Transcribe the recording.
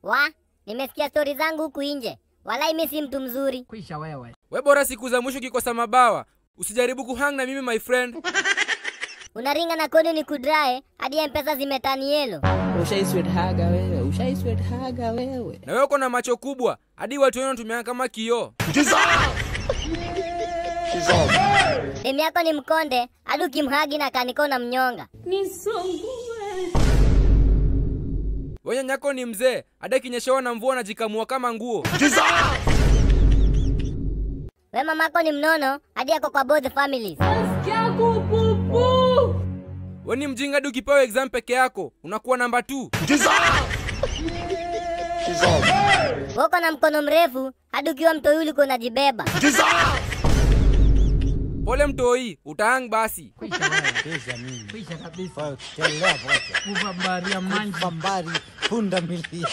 Wa, nimesikia stori zangu huku nje. Walai mimi si mtu mzuri. Kwisha wewe. We bora siku za mwisho kikosa mabawa. Usijaribu kuhang na mimi my friend. Unaringa na kodi ni kudrae hadi M-Pesa zimetani yellow. Ushaiswethaga wewe, ushaiswethaga wewe. Na wewe uko na macho kubwa hadi watu wenu wanatumia kama kioo. Demu yako ni mkonde hadi ukimhagi na kaniko na mnyonga. Wewe nyanyako ni mzee hadi akinyeshewa na mvua anajikamua kama nguo. We mamako ni mnono hadi yako kwa both families. Wewe ni mjinga hadi ukipewa exam peke yako unakuwa namba 2. Woko na mkono mrefu hadi ukiwa mtoi ulikuwa unajibeba. Pole mtoi, utahang basi. Kwisha wewe. Kwisha mimi. Kwisha kabisa. Telea vote. Kuvambaria manji. Pambari punda milia.